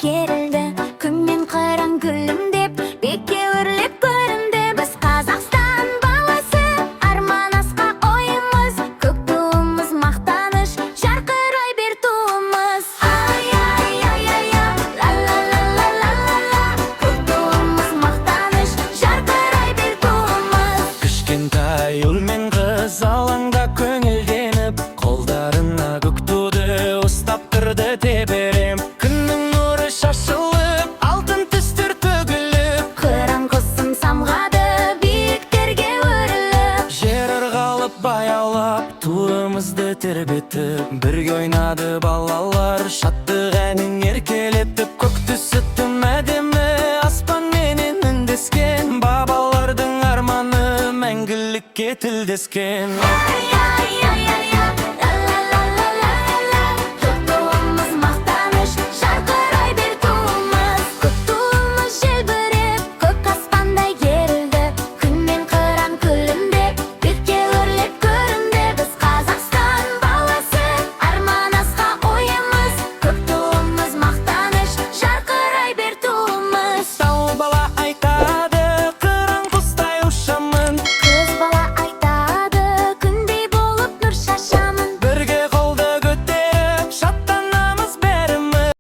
керілді. Күн мен қыран күлімдеп, бекке өрлеп көрінді. Біз Қазақстан баласы, арман, асқақ ойымыз. Көк туымыз мақтаныш, жарқырай бер туымыз. Ай, ай, ай, ай, ла ла ла ла ла ла ла. Көк туымыз мақтаныш, жарқырай бер туымыз. Кішкентай ұл мен қыз алаңда көңілденіп, қолдарына көк туды ұстап тұрды тебіреніп. Күннің нұры шашылып, алтын түстер төгіліп, Қыран құсым самғады биіктерге өріліп. Жер ырғалып баяулап, туымызды тербетіп, бірге ойнады балалар, шаттық әнін еркелетіп. Көк түсі тым әдемі, аспанменен үндескен, бабалардың арманы мәңгілікке тілдескен. Ай, ай, ай, ай.